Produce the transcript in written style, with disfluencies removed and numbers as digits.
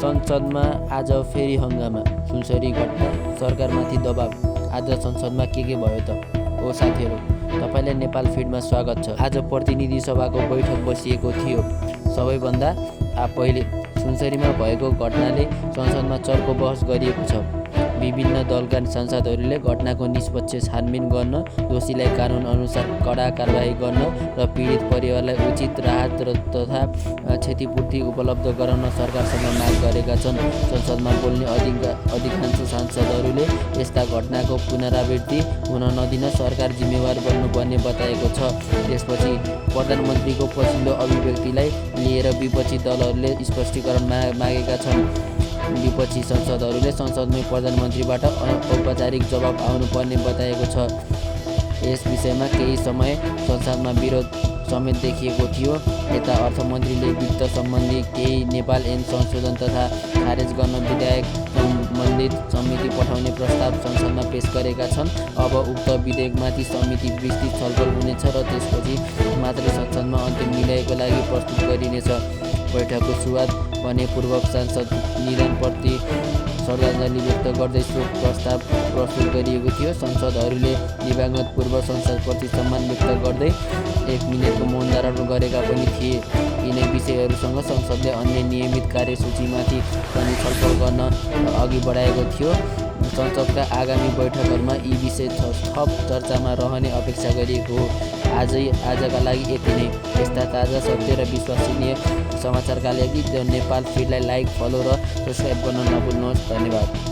संसदमा आज फेरि हङ्गामा, सुनसरी घटना, सरकारमाथि दबाब। आज संसदमा के भयो त? हो साथीहरू, तपाईँलाई नेपाल फिडमा स्वागत छ। आज प्रतिनिधि सभाको बैठक बसिएको थियो। सबैभन्दा पहिले सुनसरीमा भएको घटनाले संसदमा चर्को बहस गरिएको छ। विभिन्न दलका सांसदहरूले घटनाको निष्पक्ष छानबिन गर्न, दोषीलाई कानुन अनुसार कडा कारबाही गर्न र पीडित परिवारलाई उचित राहत तथा क्षतिपूर्ति उपलब्ध गराउन सरकारसँग माग गरेका छन्। संसदमा बोल्ने अधिकांश सांसदहरूले यस्ता घटनाको पुनरावृत्ति हुन नदिन सरकार जिम्मेवार बन्नुपर्ने बताएको छ। त्यसपछि प्रधानमन्त्रीको पछिल्लो अभिव्यक्तिलाई लिएर विपक्षी दलहरूले स्पष्टीकरण मागेका छन्। विपक्षी सांसदहरूले संसदमै प्रधानमन्त्रीबाट औपचारिक जवाब आउनुपर्ने बताएको छ। यस विषयमा केही समय संसदमा विरोध समेत देखिएको थियो। यता अर्थमन्त्रीले वित्त सम्बन्धी केही नेपाल ऐन संशोधन तथा खारेज गर्न विधेयक सम्बन्धित समिति पठाउने प्रस्ताव संसदमा पेश गरेका छन्। अब उक्त विधेयकमाथि समिति विस्तृत छलफल हुनेछ र त्यसपछि मात्रै संसदमा अन्तिम निर्णयको लागि प्रस्तुत गरिनेछ। बैठकको सुरुवात भने पूर्व सांसद निधनप्रति श्रद्धाञ्जली व्यक्त गर्दै शोक प्रस्ताव प्रस्तुत गरिएको थियो। सांसदहरूले दिवंगत पूर्व सांसदप्रति सम्मान व्यक्त गर्दै 1 मिनेटको मौन धारण गरेका पनि थिए। यिनै विषयहरूसँग संसदले अन्य नियमित कार्यसूचीमाथि पनि छलफल गर्न अघि बढाएको थियो। संसदका आगामी बैठकहरूमा यी विषय थप चर्चामा रहने अपेक्षा गरिएको हो। आजका लागि यति नै। यस्ता ताजा, सत्य र विश्वसनीय समाचारका लागि द नेपाल फिडलाई लाइक, फलो र सब्सक्राइब गर्न नभुल्नुहोस्। धन्यवाद।